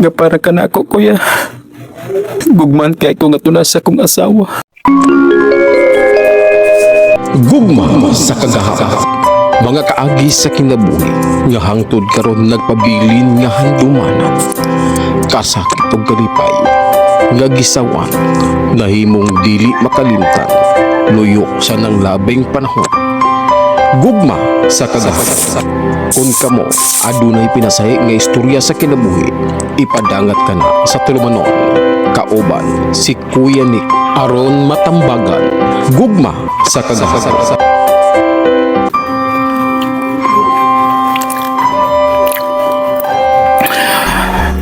Nga para ka na ako, kuya. Gugman kay ko nga tuna sa akong asawa. Gugma sa kagahapon. Mga kaagi sa kinabuhi nga hangtod karon nagpabilin nga handumanan. Kasakit og kalipay nga gisawan nahimong dili makalimtan luyok sa nang labing panahon. Gugma sa kagahapon. Kung kamo adunay pinasahi nga istorya sa kinabuhi, ipadangat ka na sa tulumanon. Kauban si Kuya Nick aron matambagan. Gugma sa kagahapon.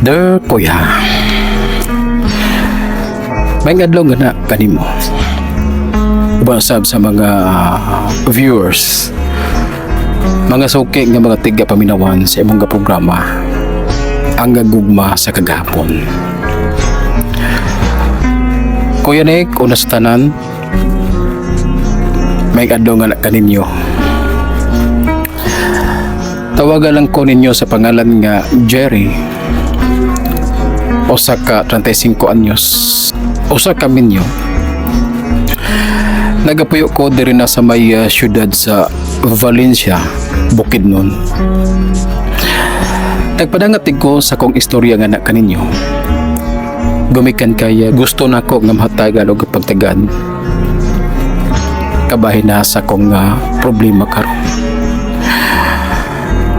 Der, kuya. May adlaw nga na kanimo. Uban sab sa mga viewers. Mga suki nga mga tiga paminawan sa imong nga programa. Ang gugma sa kagahapon. Kuya Nick, una sa tanan, may adlaw nga na kaninyo. Tawagan lang ko ninyo sa pangalan nga Jerry, usa ka 35 anyos, usa ka minyo. Nagapuyo ko diri na sa may syudad sa Valencia, Bukidnon. Nagpadangat ko sa kong istorya nga na kaninyo. Gumikan kay gusto nako nga mahatagan og pagtagan. Kabahin na sa kong problema karon.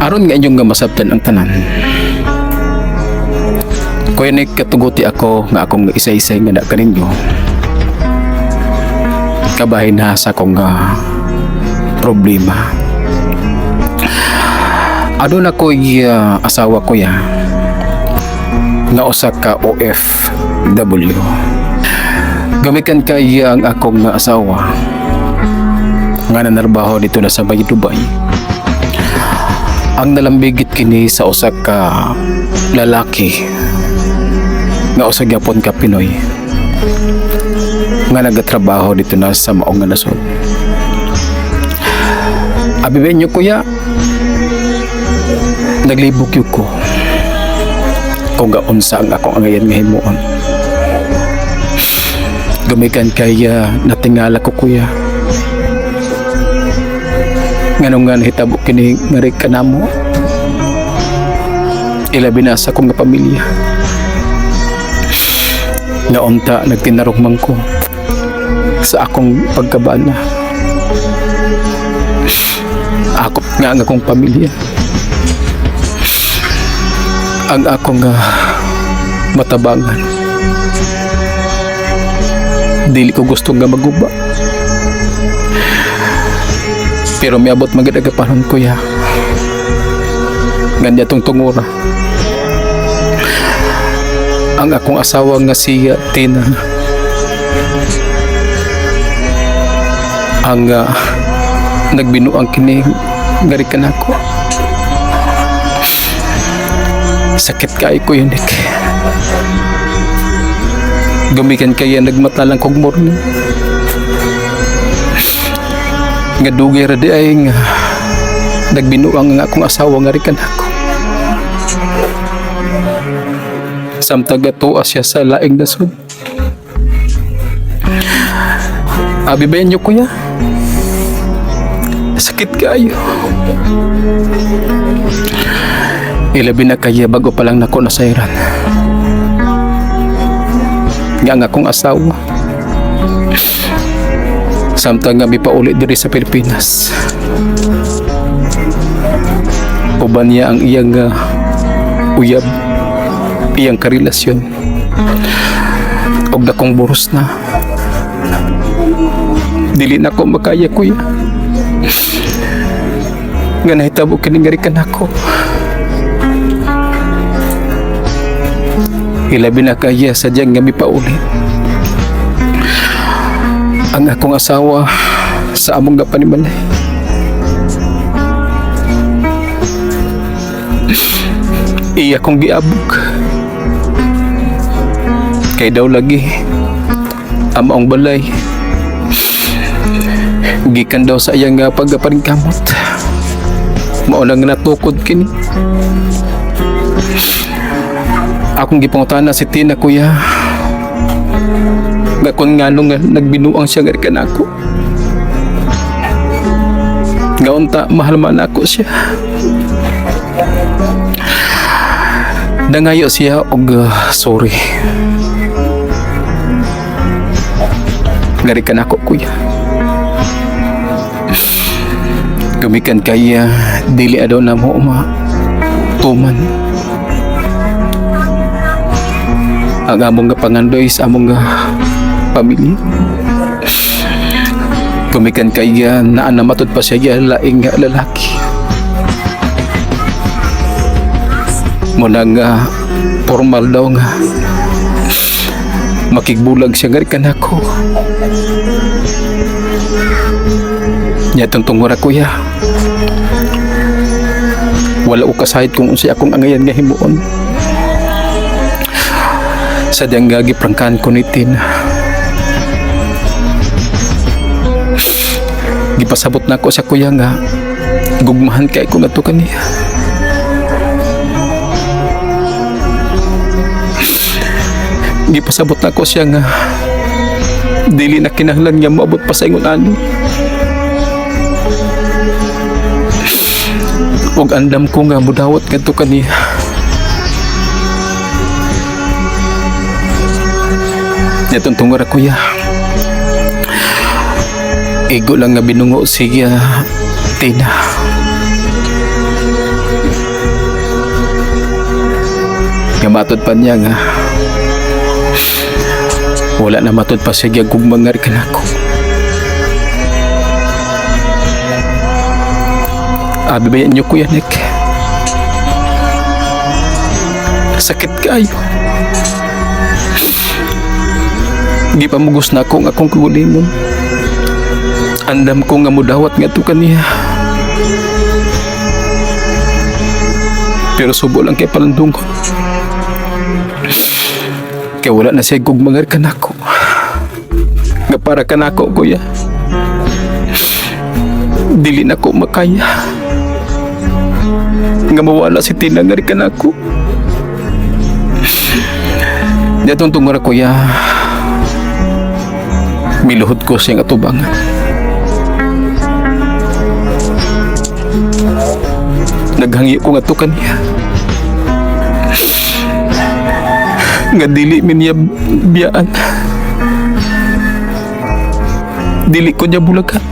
Aron nga inyong nga masabtan ang tanan. Kuya Nick, katuguti ako nga akong isa-isay nga na kaninyo. Kabahin na sa akong problema. Aduna ko'y asawa ko ya nga usa ka OFW. Gamikan kay ang akong nga asawa nga nanarbaho dito na sa may Dubai. Ang nalambigit kini sa usa ka lalaki nga usa gyapon ka Pinoy nga nagatrabaho dito na sa maong nga nasod. Abi ba niyo, kuya, naglibok yun ko kung gaunsa ang akong angayan nga himuon. Gumikan kay natingala ko, kuya. Nganong nga nahitabo kini nga kanamo. Ilabi na sa akong nga pamilya. Naunta nagtinarong man ko sa akong pagkabana. Ako nga ang akong pamilya. Ang akong matabangan. Dili ko gusto nga maguba. Pero miabot magid ang panahon, kuya. Ganda tong tungura. Ang akong asawa nga si Tina. Ang nagbinuang kini ngari kanako. Sakit kay ko yun, Nick. Gumikan kaya nagmata lang kog morning. Nga dugay ra di ay nga nagbinuang ang akong asawa nga rikan ako. Samtang gatuwa siya sa laing nasod. Abi ba niyo, kuya? Sakit kayo. Ilabi na kaya bago pa lang nako nasayran. Nga ang akong asawa. Samtang nga mipauli diri sa Pilipinas. Uban niya ang iyang uyab, iyang karelasyon. Og dakong buros na. Dili na ko makaya, kuya. Nga nahitabo kini nga rikan ako. Ilabi na kaya sadyang nga mipauli. Ang akong asawa sa among gapanimalay. Iya kong giabog. Kay daw lagi amaong balay. Gikan daw sa iyang pagkapaningkamot. Mao lang natukod kini. Akong gipangutana si Tina, kuya, nga kung ngano nga nagbinuang siya nga kanako. Nga unta mahal man ako siya. Nangayo siya og sorry. Ngari kanako, kuya. Gumikan kaya dili adaw na mo ma tuman ang among nga pangandoy sa among nga pamilya. Gumikan kaya naa na matud pa siya laing nga lalaki. Muna nga formal daw nga makigbulag siya ngari kanako. Nya tungtungora, kuya. Wala ko kasahit kung unsay akong angayan nga himuon. Sa diyang nga giprangkahan ko ni Tina. Gipasabot na ko sa kuya nga gugmahan kay ko ngadto kaniya. Gipasabot na ko siya nga dili na kinahanglan nga moabot pa sa ingon ani. Ug andam ko nga mudawat ngadto kaniya. Nya tungtungora, kuya. Igo lang nga binungo siya Tina. Nga matod pa niya nga wala na matod pa siya gugmangar kanako. Abi ba yan niyo, Kuya Nick? Sakit kayo. Gipamugos na ako ang akong kaugalingon. Andam ko nga mudawat nga to kaniya. Pero subo lang kay palandungon. Kaya wala na siya gugmangar kanako. Nga para kanako, kuya. Dili na ko makaya. Nga mawala si Tina nga kanako. Diatong tungora, kuya. Miluhod ko siyang atubangan. Naghangi ko nga to kaniya. Nga dili mi niya biyaan. Dili ko niya bulagan.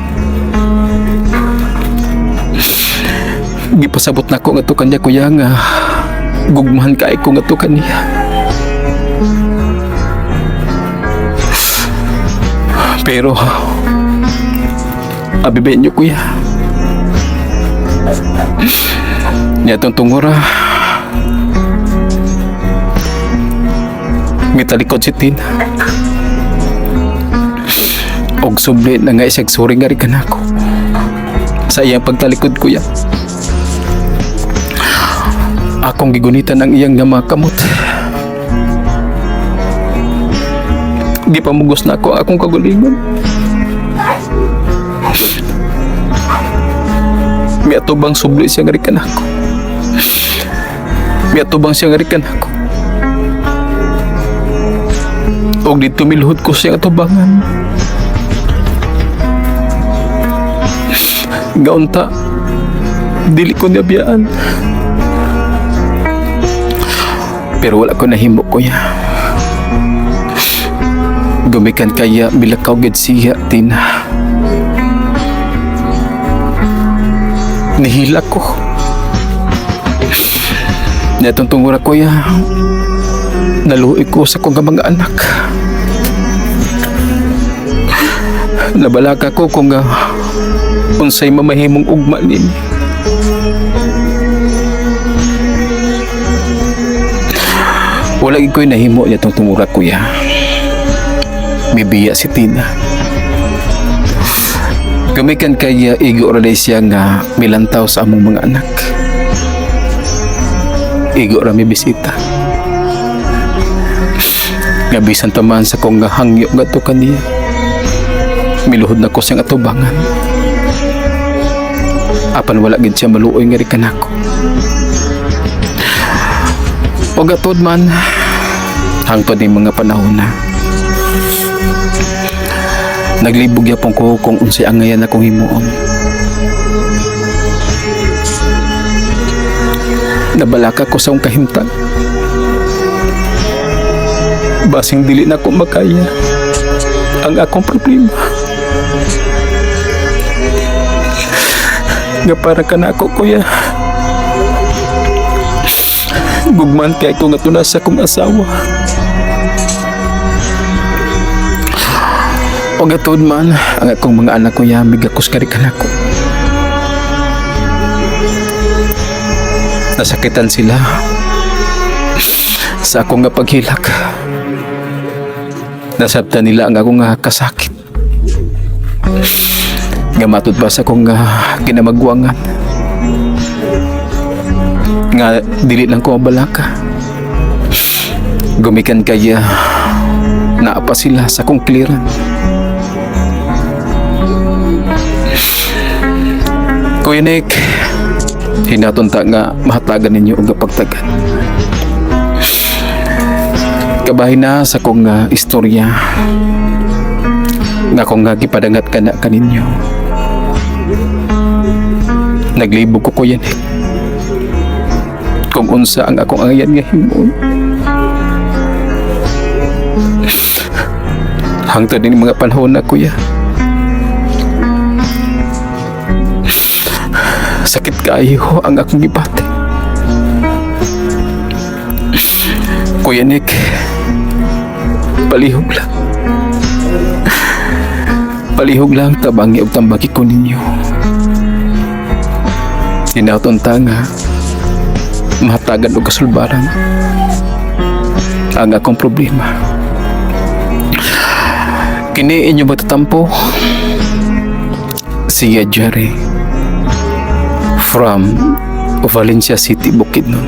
Gipasabot na ko nga to kaniya, kuya, nga gugmahan kay ko nga to kaniya. Pero abi ba niyo, kuya? Nya tong tungora. Mitalikod si Tina. Og subli na nga isag sorry nga rin kanako. Sa iyang pagtalikod, kuya. Akong gigunitan ang iyang nga mga kamot. Gipamugos na ako ang akong kagulingon. Miatubang subli siya nga rin kanako. Miatubang siya nga rin kanako. Og dito miluhod ko siya atubangan. Gaunta, dili ko niya biyaan. Pero wala ko nahimo, kuya. Gumikan kaya bilakaw gid siya, Tina. Nihila ko. Netong tungura, kuya. Naluoy ko sa kong mga anak. Nabalaka ko kung unsay mamahimong ugma nini. Wala gid ko'y nahimo niya tong tungura, kuya. Mibiya si Tina. Gumikan kay igo ra day siya nga milantaw sa among mga anak. Igo ra mi bisita. Nga bisan taman sa kong nga hangyo nga to kaniya. Miluhod na ko siyang atubangan. Apan wala gid siya maluoy nga ri kanako. Og atod man, hangtod ning mga panahon na naglibog yapon ko kung unsay angayan akong himuon. Nabalaka ko sa akong kahimtang. Basing dili na ko makaya ang akong problema. Nga para ka na ako, kuya. Gugman kay ko nga tuna sa akong asawa. Og atod man, ang akong mga anak, kuya, migakos kari kanako. Nasakitan sila sa akong nga paghilak. Nasabtan nila ang akong nga kasakit. Nga matud ba sa akong nga kinamagwangan. Nga dili lang ko mabalaka. Gumikan kaya naa pa sila sa akong kiliran. Kuya Nick, hinaton ta nga mahatagan ninyo og pagtagan. Kabahin na sa akong istorya nga akong gipadangat kana kaninyo. Naglibog ko, Kuya Nick, kung unsa ang akong angayan nga himuon. Hangtod ning mga panahon na, kuya. Sakit kaayo ang akong gibati. Kuya Nick, palihog lang. Palihog lang tabangi og tambagi ko ninyo. Hinaton ta nga mahatagan og kasulbaran ang akong problema. Kini inyo matatampo si Jerry from Valencia City, Bukidnon.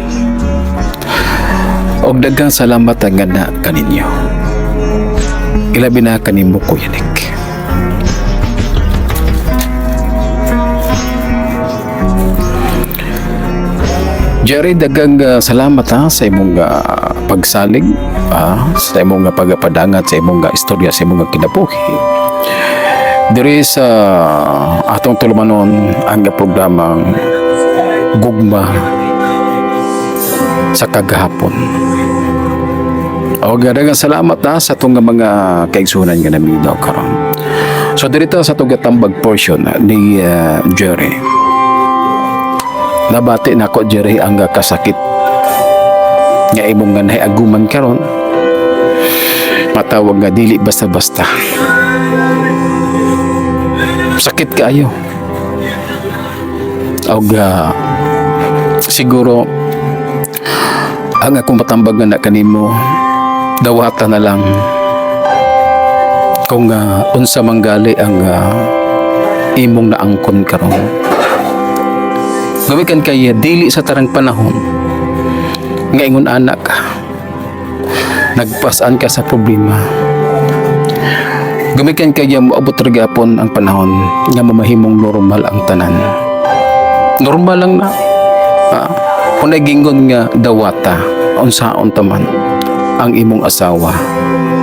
Og daghang salamat ang na kaninyo. Ilabi na kanimo, Kuya Nick. Jerry, daghang salamat ha, sa imong pagsalig, sa imong pagpadangat, sa imong istorya, sa imong kinabuhi. Diri sa atong tulumanon ang programang Gugma sa Kagahapon. Og daghang salamat ha, sa atong mga kaigsunan nga naminaw karon. So dirito sa atong tambag portion ni Jerry. Nabati nako, Jerry, ang kasakit nga imong nga nahiaguman karon. Matawag nga dili basta-basta. Sakit kaayo. Og siguro ang akong matambag nga na kanimo, dawata na lang kung unsa manggali ang imong naangkon karon. Gamikan kay dili sa tarang panahon nga ingon anak ka, nagpasan ka sa problema. Gumikan kay moabot ra gyapon ang panahon nga mamahimong normal ang tanan. Normal lang na. Kung nagingon nga dawata, unsaon taman ang imong asawa,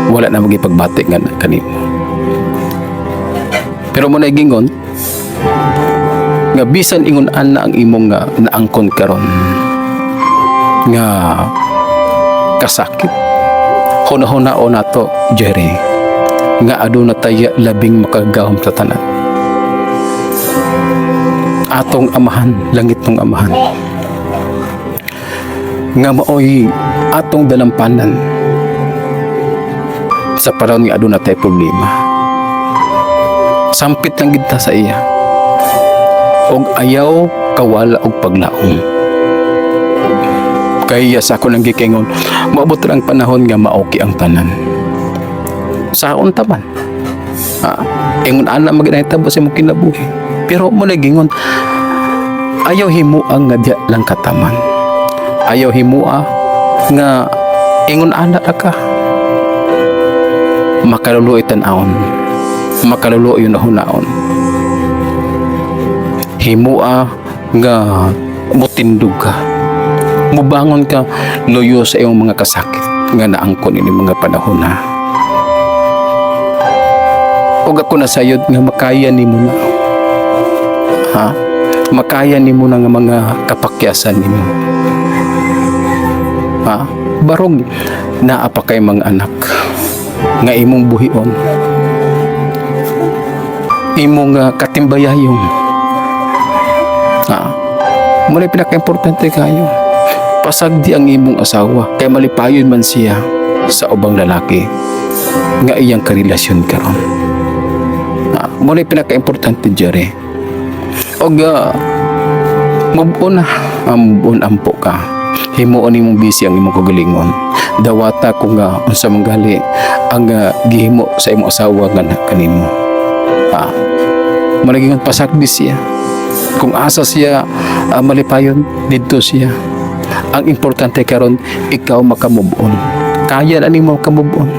wala na magipagbati nga kanimo. Pero mo gingon nga bisan ingon ana ang imong nga naangkon karon nga kasakit, hunahuna o nato, Jerry, nga aduna taya labing makagahom sa tanan, atong amahan, langit ng amahan, nga maoy atong dalampanan sa panahon nga aduna tay problema. Sampit lang gid ta sa iya og ayaw kawala og paglaom. Kaya sa ako nang gikingon, moabot ra ang panahon nga maoki ang tanan. Saon ta man, ingon ana man ginahitabo sa imong kinabuhi, pero mo gingon ayaw himua nga diya lang kataman. Ayaw himua nga ingon ana ra ka. Makaluluoy tan-awon, makaluluoy hunaon. Himua nga mutindog ka. Mubangon ka luyo sa iyong mga kasakit nga naangkon ini mga panahon na. Ug ako nasayod nga makaya nimo na. Ha? Makaya nimo na nga mga kapakyasan nimo. Ha? Barog naa pa kay mga anak nga imong buhion. Imong katimbayayong. Ha? Muna pinaka-importante kayo. Pasagdi ang imong asawa kay malipayon man siya sa ubang lalaki nga iyang karelasyon karon. Ha? Muna pinaka-importante, Jerry. Og move on na, move on ampo ka. Himuon nimong busy ang imong kagalingon. Dawata kung nga unsa man gali ang gihimo sa imong asawa nga na kanimo. Ha? Malagingon pasagdi siya. Kung asa siya malipayon, didto siya. Ang importante karon, ikaw makamove on. Kaya na nimo makamove on.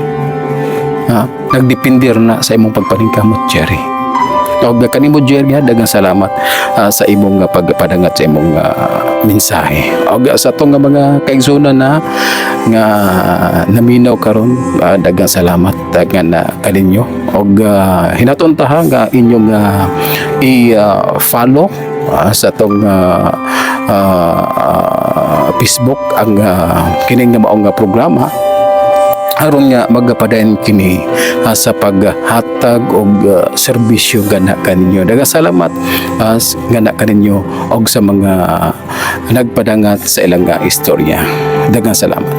Ha? Nagdepender na sa imong pagpaningkamot, Jerry. Og kanimo, Jerry, ha, daghang salamat sa imong pagpadangat sa imong mensahe. Og sa atong nga mga kaigsuonan na nga naminaw karon, daghang salamat nga na kaninyo. Og hinaton ta ha nga inyong i-follow sa atong Facebook ang kining nga maong nga programa aron nga magapadayon kini sa paghatag og serbisyo gana kaninyo. Daghang salamat gana kaninyo og sa mga nagpadangat sa ilang istorya. Daghang salamat.